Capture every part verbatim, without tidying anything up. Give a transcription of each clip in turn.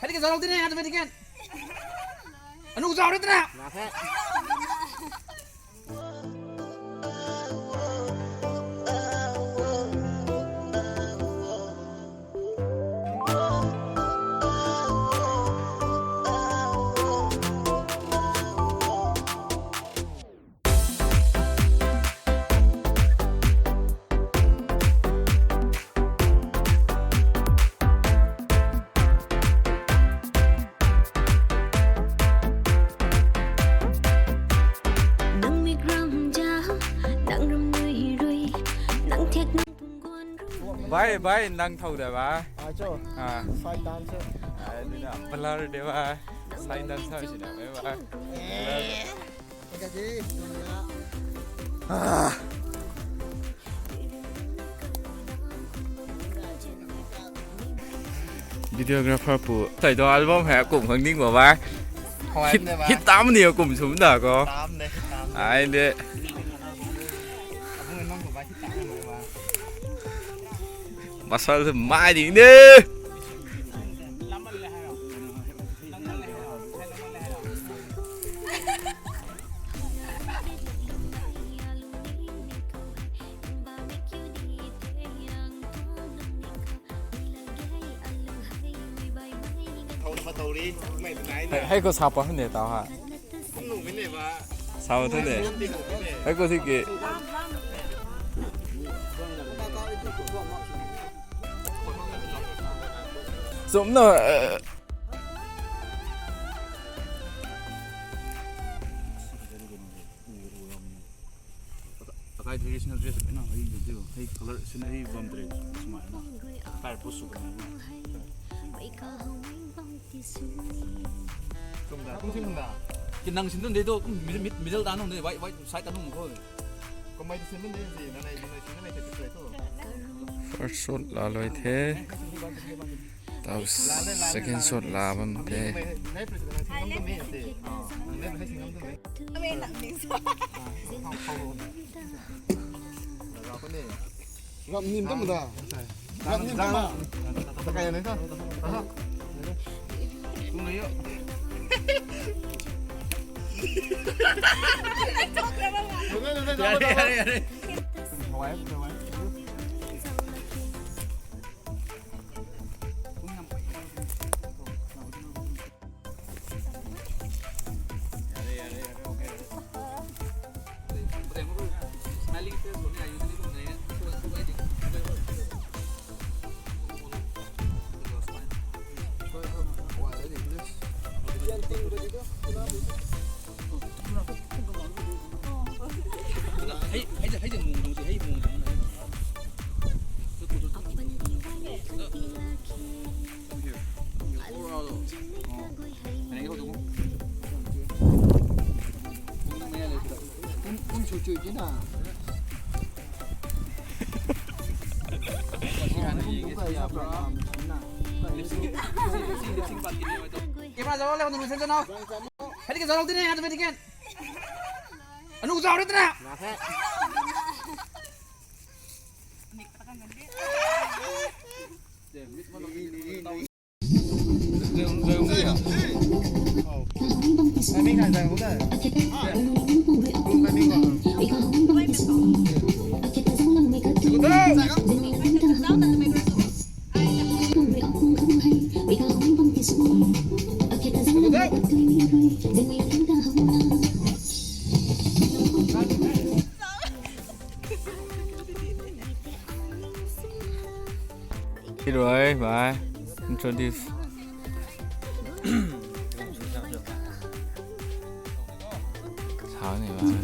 Hadi ke zalou tine, hadi ke. Anu zalou tine. Nang mik ram ja, nang ram nui rui, nang thiak nang pung guan rui. Bhai, bhai, nang thau de ba? Ai cho. Ah. Side dancer. Ai, ni na, blur de ba? Side dancer si na, bhai, bhai. Blur. Videographer pu, sai do album hei kum khang ding ba bai. Hit, hit tam ni kum sum da ko. Ai de. Masal se mai ding de. Hei, hei ko sapa hande tau ha. Sapa hande. Hei ko si ke. Sum na, eh. Akai traditional dress na hei, hei color sin hei bam tre sumai na. Akai pu su na. Kum da, kum sin da. Ki nang sin dun de to, kum mid-, mid-, middle da nung de, white, white side da nung ko. Kum mai sin dun de, si, na nai, na nai, na nai, te, te, te, to. First shot la loi the. Tau second shot la bam the. Ram nim tam da. Ram nim tam da. Yare, yare, yare. Camera zalou le, anu sen zalou. Hadi ke zalou tine, hadi ke. Anu zalou tine. Rui, bhai. Introduce. Sao ni, bhai.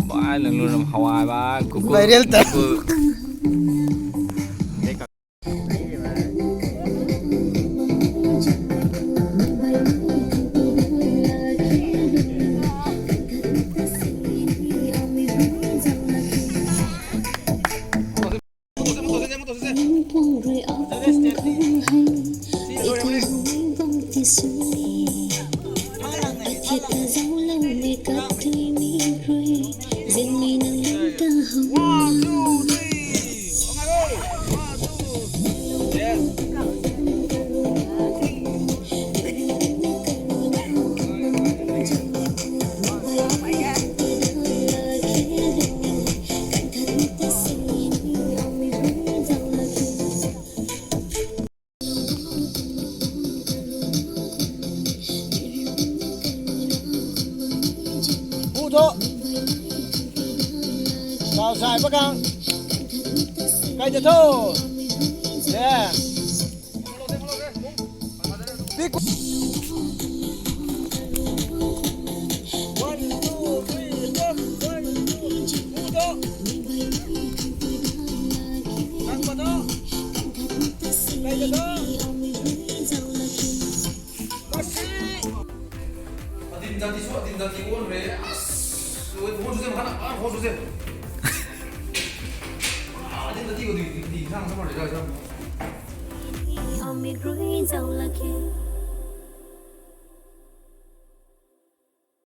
Bhai, lang lu ram hawai, bhai. Kuku. Viral ta. Kuku. Pagang. Kai de tho. Yeah. Pick. One, two, three, four. One, two, three, four. Nang pa tho. Kai de tho. Adim dati su, adim dati on re. As, oi, phone su se, makana, ah, phone su se. Ah, adim dati ko di, di, di, sang, sang, sang, sang.